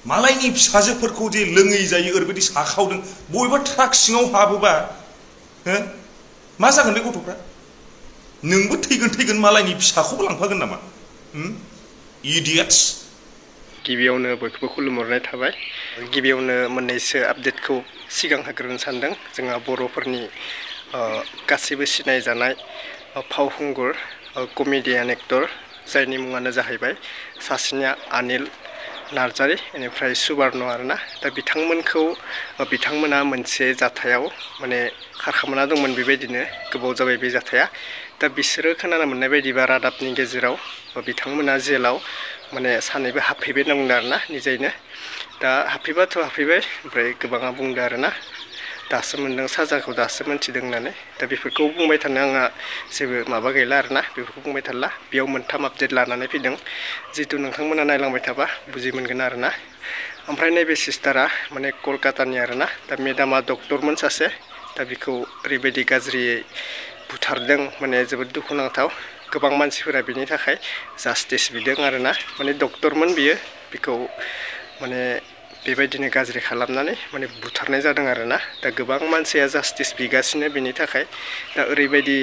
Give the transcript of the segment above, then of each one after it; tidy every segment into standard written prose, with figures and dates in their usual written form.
मालायनि फिसाजोफोरखौ जे लोङै जायो ओरैबायदि साखावदों बबेबा ट्राक सिङाव हाबोबा मा जागोन बे गथ'फ्रा नोंबो थैगोन मालायनि फिसाखौबो लांफागोन नामा इडियट्स गिबियावनो बयखौबो खुलुमहरनाय थाबाय गिबियावनो मोननैसो आपडेटखौ सिगां होग्रोनो सानदों जोंहा बर'फोरनि गासैबो सिनायजानाय फावखुंगुर कमेडियान एक्टर जायनि मुङानो जाहैबाय सासेनिया अनिल नार्जारी बेनिफ्राय सुबार्न आरोना दा बिथांमोना मोनसे जाथायाव माने खारखोमाना दंमोन बेबायदिनो गोबाव जाबाय बे जाथाया दा बिसोरो खोनानो मोननाय बायदिबा रादाबनि गेजेराव बिथांमोना जेलाव माने सानैबो हाबफैबाय होनना बुंदों आरोना निजायैनो दा हाबफैबाथ' हाबफैबाय ओमफ्राय गोबाङा बुंदों आरोना दासो मोनदों साजाखौ दासो मोनथिदों होननानै दा बेफोरखौ बुंबाय थानो आंहा जेबो माबा गैला आरोना बेफोरखौ बुंबाय थाला बेयाव मोनथाम आपडेट लानानै फैदों जिहेतु नोंथांमोना नायलांबाय थाबा बुजि मोनगोन आरोना ओमफ्राय नैबे सिस्टारा माने कलकातानि आरोना दा मेडामा डक्टरमोन सासे दा बेखौ ओरैबायदि गाज्रियै बुथारदों माने जोबोद दुखुनांथाव गोबां मानसिफोरा बिनि थाखाय जास्टिस बिदों आरोना माने डक्टरमोन बियो बेखौ माने बेबायदिनो गाज्रि खालामनानै माने बुथारनाय जादों आरोना दा गोबां मानसिया जास्टिस बिगासिनो बिनि थाखाय दा ओरैबायदि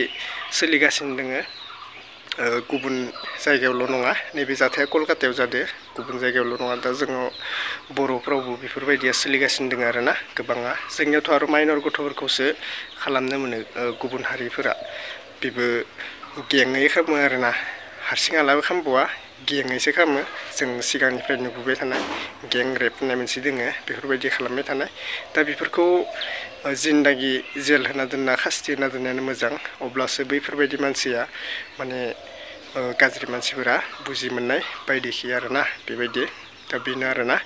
सोलिगासिनो दोङो गुबुन जायगायावल' नङा नैबे जाथाया कलकातायाव जादों गुबुन जायगायावल' नङा दा जोंनाव बर'फ्रावबो बेफोरबायदिया सोलिगासिनो दङ आरोना गोबाङा जोंनियावथ' आरो माइनर गथ'फोरखौसो खालामनो मोनो गुबुन हारिफोरा बेबो गेङै खालामो आरोना हारसिं हालाबो खालामबावा गेङैसो खालामो जों सिगांनिफ्राय नुबोबाय थानाय गें रेप होननाय मोनसे दोङो बेफोरबायदि खालामबाय थानाय दा बेफोरखौ जिन्दागि जेल होना दोनना खास्ति होना दोननायानो मोजां अब्लासो बैफोरबायदि मानसिया माने गाज्रि मानसिफोरा बुजि मोननाय बायदिखि आरोना बेबायदि दा बेनो आरोना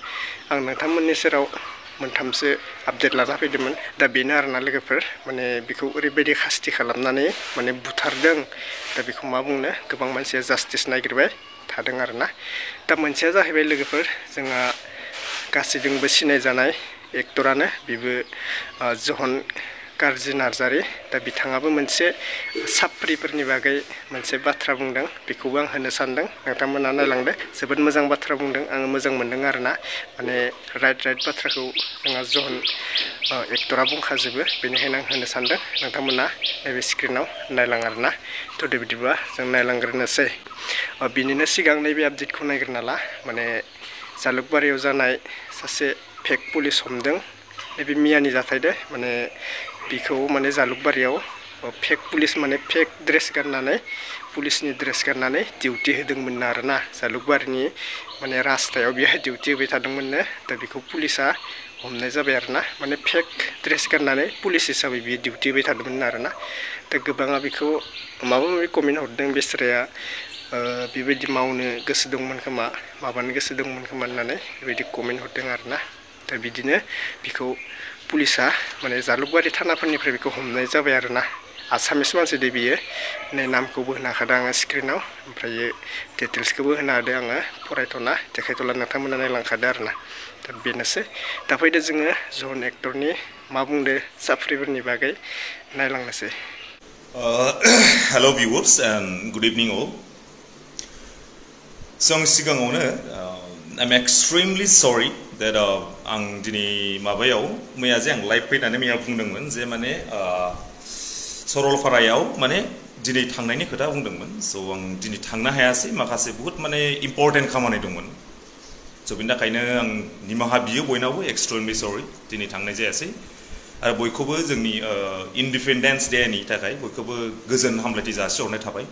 आं नोंथांमोननि सेराव मोनथामसो आपडेट लाना फैदोंमोन दा बेनो आरोना लोगोफोर माने बेखौ ओरैबायदि खास्ति खालामनानै माने बुथारदों दा बेखौ मा बुंनो गोबां मानसिया जास्टिस नागिरबाय थादों आरोना दा मोनसेया जाहैबाय लोगोफोर जोंहा गासैजोंबो सिनायजानाय एक्टरानो बेबो जहन काजि नार्जारी दा बिथाङाबो मोनसे साप्रिफोरनि बागै मोनसे बाथ्रा बुंदों बेखौबो आं होनो सानदों नोंथांमोना नायलांदो जोबोद मोजां बाथ्रा बुंदों आङो मोजां मोनदों आरोना माने राइट बाथ्राखौ जोंहा जहन एक्टरा बुंखाजोबो बेनिखायनो आं होनो सानदों नोंथांमोना नैबे स्क्रिनाव नायलां आरोना थ' बिदिब्ला जों नायलांग्रोनोसै बिनिनो सिगां नैबे आपडेटखौ नायग्रोना ला माने जालुकबारियाव जानाय सासे फेक पुलिस हमदों नैबे मियानि जाथायदो माने बिखौ माने जालुकबारियाव फेक पुलिस माने फेक ड्रेस गाननानै पुलिसनि ड्रेस गाननानै डिउटि होदोंमोन आरोना जालुकबारिनि माने रास्तायाव बेहाय डिउटि होबाय थादोंमोननो दा बेखौ पुलिसा हमनाय जाबाय आरोना माने फेक ड्रेस गाननानै पुलिस हिसाबै बियो डिउटि होबाय थादोंमोन आरोना दा गोबाङा बेखौ माबा माबि कमेन्ट हरदों बेसराया बेबायदि मावनो गोसो दंमोन खोमा माबानो गोसो दंमोन खोमा होननानै बेबायदि कमेन्ट हरदों आरोना दा बिदिनो बिखौ पुलिसा माने जालुकबारि थानाफोरनिफ्राय बेखौ हमनाय जाबाय आरोना आसामिस मानसि दे बियो नै नामखौबो होनो हाखादों आङो स्क्रिनाव ओमफ्रायो डिटेल्सखौबो होनो हादों आङो फरायथ'ना देखायथ'ला नोंथांमोना नायलांखादो आरोना दा बेनोसै दा फैदो जोङो जहन एक्टरनि मा बुंदो साफ्रिफोरनि बागै नायलांनोसै Hello viewers and good evening all. So आं सिगाङावनो I'm extremely sorry that आं दिनै माबायाव मैया जे आं लाइभ फैनानै मैया बुंदोंमोन जे माने सरलपारायाव माने दिनै थांनायनि खोथा बुंदोंमोन स' आं दिनै थांनो हायासै माखासे बहुत माने इम्परटेन्ट खामानि दंमोन स' बेनि थाखायनो आं निमाहा बियो बयनावबो एक्सट्रिमलि सरि दिनै थांनाय जायासै आरो बयखौबो जोंनि इन्डिपेन्डेन्स डेनि थाखाय बयखौबो गोजोन हामलायथि जासिहरनाय थाबाय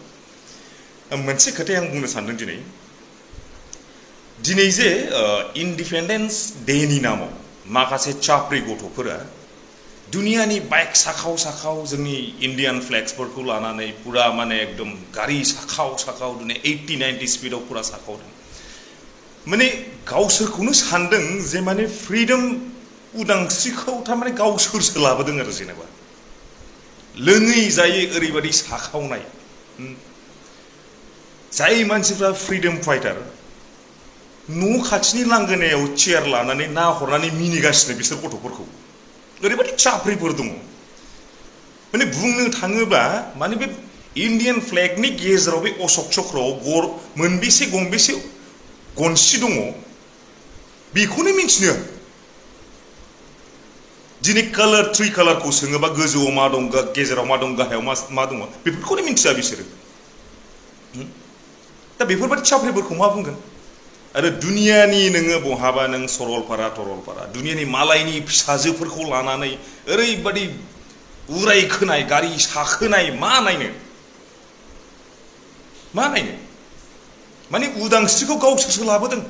मोनसे खोथाया आं बुंनो सानदों दिनै जे इन्डिपेन्डेन्स डेनि नामाव माखासे चाप्रि गथ'फोरा दुनियानि बाइक साखाव जोंनि इन्डियान फ्लेग्सफोरखौ लानानै पुरा माने एकदम गारि साखाव दिनै 80-90 स्पिडाव पुरा साखावदों माने गावसोरखौनो सानदों जे माने फ्रिडम उदांस्रिखौ थारमाने गावसोरसो लाबोदों आरो जेनेबा लोङै जायै ओरैबायदि साखावनाय जाय मानसिफ्रा फ्रिडम फाइटार न' खाथिनि लांगोनायाव चेयार लानानै नाहरनानै मिनिगासिनो बिसोर गथ'फोरखौ ओरैबायदि चाप्रिफोर दङ माने बुंनो थाङोब्ला माने बे इन्डियान फ्लेगनि गेजेराव बे अशक चक्रआव मोनबेसे गंबेसे गनसि दङ बेखौनो मिन्थिनो दिनै कालार थ्रि कालारखौ सोङोबा गोजौआव मा दं गेजेराव मा दं गाहायाव मा दङ बेफोरखौनो मिन्थिया बिसोरो दा बेफोरबायदि साफ्रिफोरखौ मा बुंगोन आरो दुनियानि नोङो बहाबा नों सरलपारा थरलपारा दुनियानि मालायनि फिसाजोफोरखौ लानानै ओरैबायदि उराय खोनाय गारि साखोनाय मा नायनो माने उदांस्रिखौ गावसोरसो लाबोदों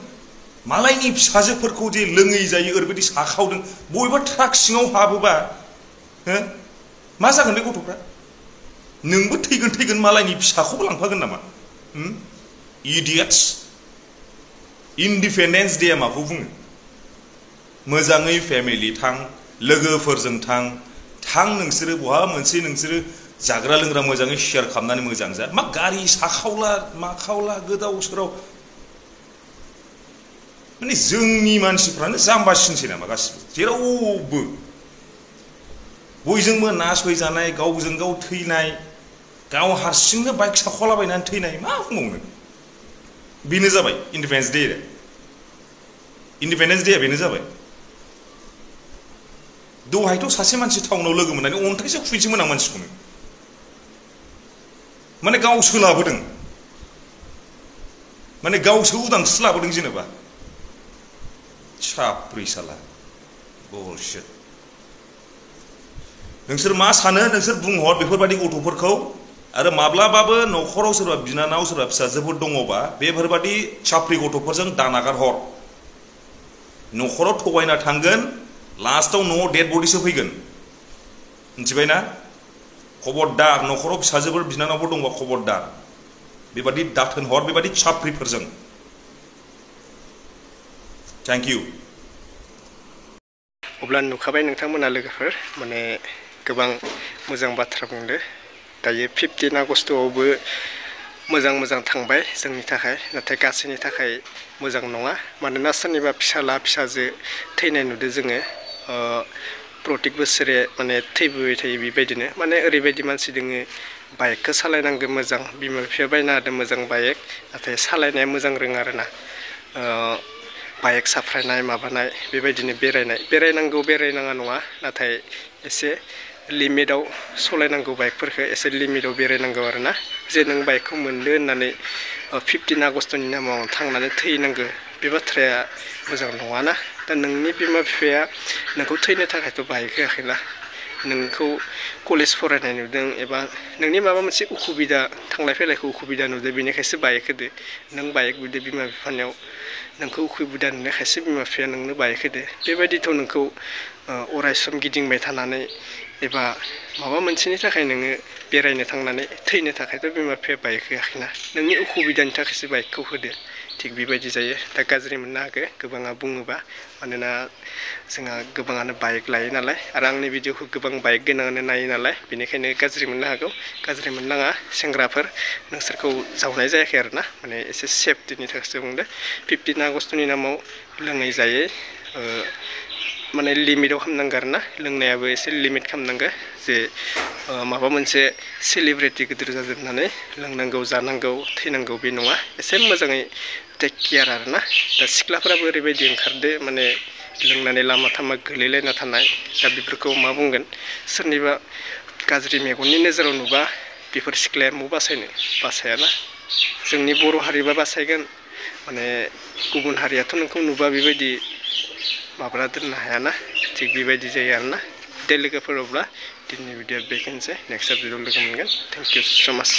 मालायनि फिसाजोफोरखौ जे लोङै जायो ओरैबायदि साखावदों बबेबा ट्राक सिङाव हाबोबा मा जागोन बे गथ'फ्रा नोंबो थैगोन मालायनि फिसाखौबो लांफागोन नामा इडियट्स इन्डिपेन्डेन्स डेआ माखौ बुङो मोजाङै फेमिलि थां लोगोफोरजों थां नोंसोरो बहा मोनसे नोंसोरो जाग्रा लोंग्रा मोजाङै शेयार खालामनानै मोजां जा मा गारि साखावला माखावला गोदाव सोराव माने जोंनि मानसिफ्रानो जाम्बासिनसै नामा गासिबो जेरावबो बयजोंबो नासयजानाय गावजों गाव थैनाय गाव हारसिंनो बाइक साखावलाबायनानै थैनाय मा बुंबावनो बेनो जाबाय इन्डिपेन्डेन्स डेआ बेनो जाबाय दहायथ' सासे मानसि टाउनाव लोगो मोननानै अन्थाइसो खुबैसोमोन आं मानसिखौनो माने गावसो लाबोदों माने गावसो उदांस्रि लाबोदों जेनेबा साप्रि साला बुलशिट नोंसोर मा सानो नोंसोर बुंहर बेफोरबायदि गथ'फोरखौ आरो माब्लाबाबो न'खराव सोरबा बिनानाव सोरबा फिसाजोफोर दङबा बेफोरबायदि साप्रि गथ'फोरजों दानागार हर न'खराव थगायना थांगोन लास्टआव न'आव डेड बडिसो फैगोन मिथिबायना खबरदार न'खराव फिसाजोफोर बिनानावफोर दंबा खबरदार बेबादि दाथोन हर बेबादि साप्रिफोरजों थेंक इउ अब्ला नुखाबाय नोंथांमोना लोगोफोर माने गोबां मोजां बाथ्रा बुंदो दायो 15 आगस्टआवबो मोजां थांबाय जोंनि थाखाय नाथाय गासैनि थाखाय मोजां नङा मानोना सोरनिबा फिसाला फिसाजो थैनाय नुदो जोङो प्रत्येक बोसोरे माने थैबोबाय थायो बेबायदिनो माने ओरैबायदि मानसि दोङो बाइकखौ सालायनांगौ मोजां बिमा बिफाया बायना होदों मोजां बाइक नाथाय सालायनाया मोजां रोङा आरोना बाइक साफ्रायनाय माबानाय बेबायदिनो बेरायनांगौ बेरायनाङा नङा नाथाय एसे लिमिटआव सालायनांगौ बाइकफोरखौ एसे लिमिटआव बेरायनांगौ आरोना जे नों बाइकखौ मोनदो होननानै 15 आगस्टनि नामाव थांनानै थैनांगौ बे बाथ्राया मोजां नङाना दा नोंनि बिमा बिफाया नोंखौ थैनो थाखायथ' बाइक होआखैना नोंखौ कलेज फरायनाय नुदों एबा नोंनि माबा मोनसे उसुबिदा थांलाय फैलायखौ उसुबिदा नुदों बेनिखायसो बाइक होदो नों बाइक बिदो बिमा बिफानियाव नोंखौ उसुबिदा नुनायखायसो बिमा बिफाया नोंनो बाइक होदो बेबायदिथ' नोंखौ अरायसम गिदिंबाय थानानै एबा माबा मोनसेनि थाखाय नोङो बेरायनो थांनानै थैनो थाखायथ' बिमा बिफाया बाइक होआखैना नोंनि उसुबिदानि थाखायसो बाइकखौ होदो थिग बेबायदि जायो दा गाज्रि मोननो हागौ गोबाङा बुङोबा मानोना जोंहा गोबाङानो बाइक लायो नालाय आरो आंनि भिडिअखौ गोबां बाइक गोनाङानो नायो नालाय बेनिखायनो गाज्रि मोननो हागौ गाज्रि मोननाङा सेंग्राफोर नोंसोरखौ जावनाय जायाखै आरोना माने एसे सेफटिनि थाखायसो बुंदो 15 आगस्टनि नामाव लोङै जायै माने लिमिटआव खालामनांगौ आरोना लोंनायाबो एसे लिमिट खालामनांगौ जे माबा मोनसे सेलिब्रिटि गिदिर जाजोबनानै लोंनांगौ जानांगौ थैनांगौ बे नङा एसे मोजाङै टेक केयार आरोना दा सिख्लाफोराबो ओरैबायदि ओंखारदो माने लोंनानै लामा थामा गोलैलायना थानाय दा बेफोरखौ मा बुंगोन सोरनिबा गाज्रि मेगननि नोजोराव नुबा बेफोर सिख्लाया मु बासायाना जोंनि बर' हारिबा बासायगोन माने गुबुन हारियाथ' नोंखौ नुबा बेबायदि माबाना दोननो हायाना थिग बेबायदि जायो आरोना दे लोगोफोर अब्ला दिनैनि भिडिअ बेखिनिसै नेक्स्ट भिडिअ लोगो मोनगोन थेंक इउ स' माच